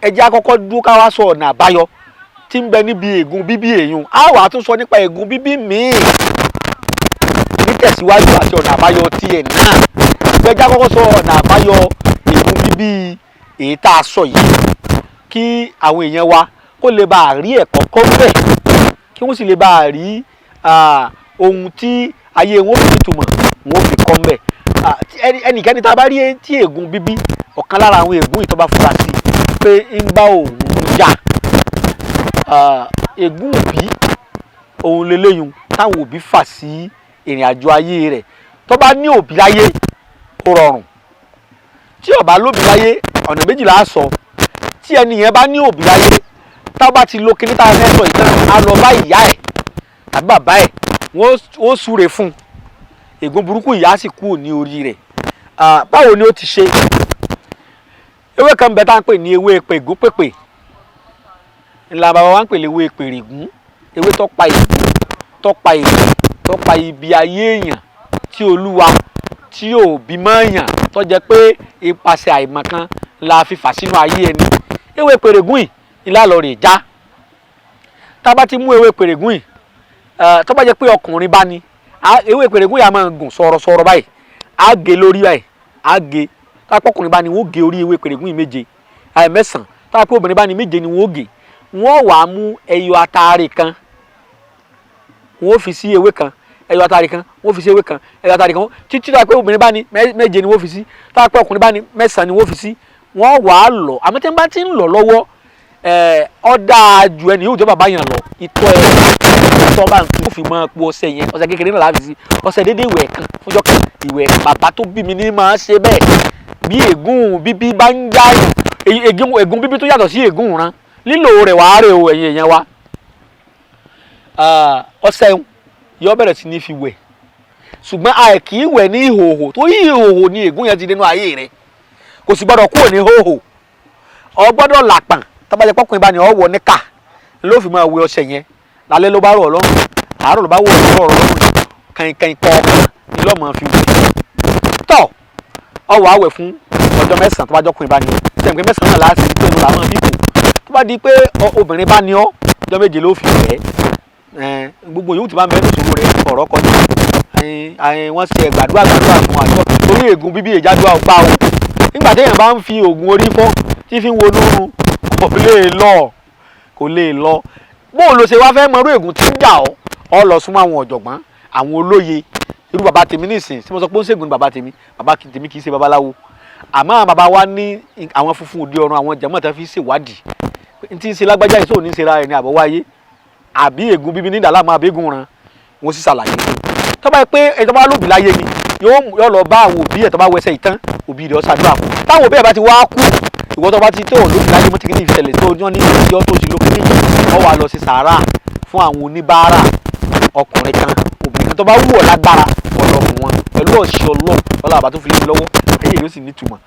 Ẹ jẹ́ á kọ́kọ́ dúró ká wá sọ ọ̀nà àbáyọ tí ń bẹ níbi ègún bíbí èèyàn. Á wàá tún sọ nípa ègún bíbí míì nítẹ̀síwájú àti ọ̀nà àbáyọ tiẹ̀ náà. Ẹ jẹ́ á kọ́kọ́ sọ ọ̀nà àbáyọ ègún bíbí èyí tá a sọ yìí, kí àwọn èèyàn wa kó lè bá a rí ẹ̀kọ́ kọ́ bẹ́ẹ̀, kí wọ́n sì lè bá a rí ohun tí ayé wọn fi nítumọ̀, wọn fi kọ́ mbẹ̀. Ẹnikẹ́ni tá a bá rí tí ègún bíbí, ọ̀kan lára àwọn ègún ìtọ́ bá fura sí pé ń bá òun jà, ègún òbí òun leléyun táwọn òbí fà sí ìrìn àjò ayé rẹ̀. Tó bá ní òbí láyé, ó rọrùn. Tí ó bá lóbí láyé, ọ̀nà méjìlá á sọ. Tí ẹni yẹn bá ní òbí láyé, tá a bá ti lo kíní tá a fẹ́ sọ ìtàn, á lọ bá ìyá ẹ̀ tàbí bàbá ẹ̀, wọ́n súre fún un, ègún burúkú ìyá sì kúrò ní orí rẹ̀. Báwo ni ó ti ṣe? Ewé kan bẹ tá à ń pè ní ewé pègún pèpè ńlá bàbá wa ń pè ní ewé pèrègún. Ewé tó pa ègún, tó pa ègún, tó pa ibi ayé èèyàn tí olúwa tí ò bímọ èèyàn, tó jẹ́ pé ipasẹ̀ àìmọ̀kan la fi fà sínú ayé ẹni. Ewé pèrègún yìí ńlá lọ rè já. Tá a bá ti mú ewé pèrègún yìí, tó bá jẹ́ pé ọkùnrin bá ní, ewé pèrègún yìí á máa gùn sọ̀rọ̀sọ̀rọ̀ báyìí, á gé lórí báyìí, á gé. Tá a pọ́kùnrin bá ní, wọ́n gé orí ewé pèrègún yìí méje, mẹ́sàn-án. Tá a pé obìnrin bá ní, méje ni wọ́n gé. Wọ́n wàá mú ẹyọ ataare kan, wọ́n fi sí ewé kan, ẹyọ ataare kan, wọ́n fi sí ewé kan, ẹyọ ataare kan, títí. Tá a pé obìnrin bá ní, méje ni wọ́n fi sí. Tá a pé ọkùnrin bá ní, mẹ́sàn-án ni wọ́n fi sí. Wọ́n wàá lọ. Àmọ́ tí wọ́n bá ti ń lọ lọ́wọ́, ó dáa ju ẹni yóò jẹ́ bàbá yẹn lọ. Ìtọ́ ẹ ìtọ́ bá ń tu, ó fi máa po ọṣẹ yẹn. Ọṣẹ kékeré náà láti sí ọṣẹ déédéé ìwẹ̀ kan fúnjọ́ kan ìwẹ̀. Bàbá tó bí mi ní máa ṣe bẹ́ẹ̀. Bí ègún bíbí bá ń já ègún, ègún bíbí tó yàtọ̀ sí ègún ìran, lílò rẹ̀ wàá rè o. Ẹ̀yin èèyàn wa, ọṣẹ yọ bẹ̀rẹ̀ sí ní fi wẹ̀, ṣùgbọ́n a kì í wẹ̀ ní ìhòòhò, torí ìhòòhò ni ègún yẹn ti dénú ayé rẹ̀. Kò sì gbọ́dọ̀ kúrò ní ìhòòhò, ọ gbọ́dọ̀ làpàn. Tó bá jẹ́ pọ́kùnrin bá ní, ọ wọ níkà ló fi máa wẹ ọṣẹ yẹn. Lálẹ́ ló bá rọ̀ ọlọ́run, àárọ̀ ló bá wọ̀ ọ̀rọ̀ ọlọ́run, kàìnkàìn kọ̀ọ̀kan ni lọ́ọ́ máa fi wẹ̀. Tọ́ ọ wàá wẹ̀ fún ọjọ́ 9. Tó bá jọ́kùnrin bá ní ọ, sẹ́yìn pé 9 náà láti pé ẹnu làwọn fi kù. Tó bá di pé obìnrin bá ní ọ, ọjọ́ 7 ló fi wẹ̀ ẹ́. Gbogbo yòówù tí bá ń bẹ ní ìṣòro rẹ̀, ọ̀rọ̀ kọjá wọ́n ṣe gbàdúrà gbàdúrà fún àjọ torí ègún bíbí ìjádùá ọgbà o. Nígbà téèyàn bá ń fi oògùn orí fọ́ tí fi ń wo nínú, kò lè lọ, kò lè lọ. Bóun ló ṣe wá fẹ́ mọrú ègún tí ń jà ọ́? Ọ lọ súnmọ́ àwọn ọ̀jọ̀gbọ́n, àwọn olóye, irú bàbá tèmi nísìn tí mo sọ pé ó ń ṣègùn ní bàbá tèmi. Bàbá tèmi kì í ṣe babaláwo, àmọ́ àwọn bàbá wa ní àwọn funfun òde ọ̀run, àwọn jẹ̀mọ́ tó fi ṣèwádìí n tí ń ṣe lágbájá yìí, sóò ní ṣe ra ẹni àbọ̀ wáyé àbí ègún bíbí ní ìdàlámù àbégún ran, wọ́n sì ṣàlàyé fún un. Tó bá yẹ pé ẹni tó bá lóbi láyé ni, yóò lọ bá àwọn òbí ẹ̀. Tó bá wẹsẹ̀ ìtàn, òbí rẹ̀ ó ṣàdúrà fún. Táwọn òbí ẹ̀ bá ti wá kú, ìwọ tó bá ti tó lóbi láyé mọ́tì kìíní ìṣẹ̀lẹ̀ tó yán ní ìyọ́ tó ti lókè ní, wọ́n wà lọ sí sàárà fún àwọn oníbàárà, ọkùnrin kan, obìnrin kan, tó bá wù ọ́ lágbára ọlọ́run wọn pẹ̀lú ọ̀ṣẹ́ ọlọ́run ọlọ́run àbá tó fi lé lọ́wọ́, ayé yóò sì nítumọ̀.